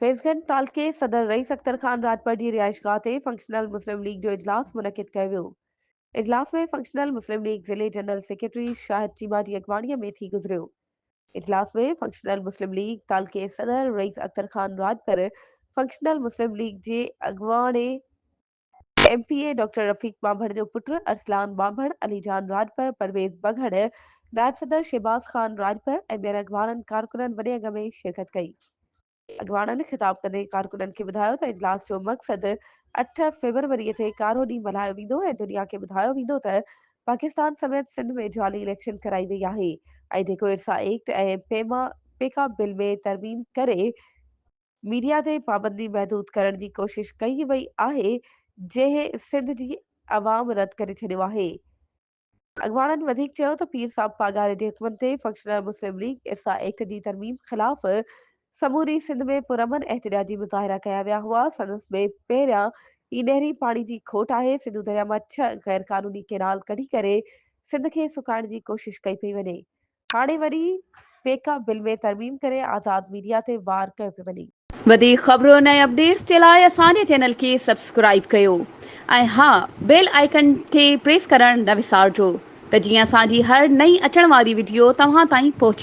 فيض گنج تعلقي صدر رئيس اختر خان راڄپر جي رهائشگاهه تي فنڪشنل مسلم ليگ جو اجلاس منعقد ڪيو ويو. اجلاس ۾ فنڪشنل مسلم ليگ ضلعي جنرل سيڪريٽري شاهد چيما جي اڳواڻي ۾ ٿي گذريو. اجلاس ۾ فنڪشنل مسلم ليگ تعلقي صدر رئيس اختر خان راڄپر، فنڪشنل مسلم ليگ جي اڳواڻي M P A doctor Rafiq Banbhan جو پٽ ارسلان ٻانڀڻ، علي جان راڄپر، پرويز بگهڙ، نائب صدر شهباز خان راڄپر ۽ ٻين اڳواڻن ڪارڪنن وڏي انگ ۾ شرڪت ڪئي. اڳواڻن خطاب ڪندي ڪارڪنن کي ٻڌايو ته اجلاس جو مقصد اٺ فيبروري تي ڪارو ڏينهن ملهايو ويندو ۽ دنيا کي ٻڌايو ويندو ته پاڪستان سميت سنڌ ۾ جعلي اليڪشن ڪرائي وئي آهي ۽ جيڪو ارسا ايڪٽ ۽ پيما پيڪا بل ۾ ترميم ڪري ميڊيا تي پابندي محدود ڪرڻ جي ڪوشش ڪئي وئي آهي جنهن سنڌ جي عوام رد ڪري ڇڏيو آهي. اڳواڻن وڌيڪ چيو ته پير صاحب پاڳاري جي حڪمن تي فنڪشنل مسلم ليگ ارسا ايڪٽ جي ترميم خلاف سموري سنڌ ۾ پرامن احتجاجي مظاهرا ڪيا ويا هئا سندس ۾ پهريان ئي نهري پاڻي جي کوٽ آهي سنڌو دريا مان ڇهه غير قانوني ڪينال ڪڍي ڪري سنڌ کي سڪائڻ جي ڪوشش ڪئي پئي وڃي هاڻي وري پيڪا بل ۾ ترميم ڪري آزاد ميڊيا تي وار ڪيو پيو وڃي. وڌيڪ خبرن ۽ اپڊيٽس جي لاء اسان جي چينل کي سبسڪرائيب ڪيو ۽ ها بيل آئيڪن کي پريس ڪرڻ نه وسارجو ته جيئن اسان جي هر نئين اچڻ واري وڊيو توهان تائين پهچي.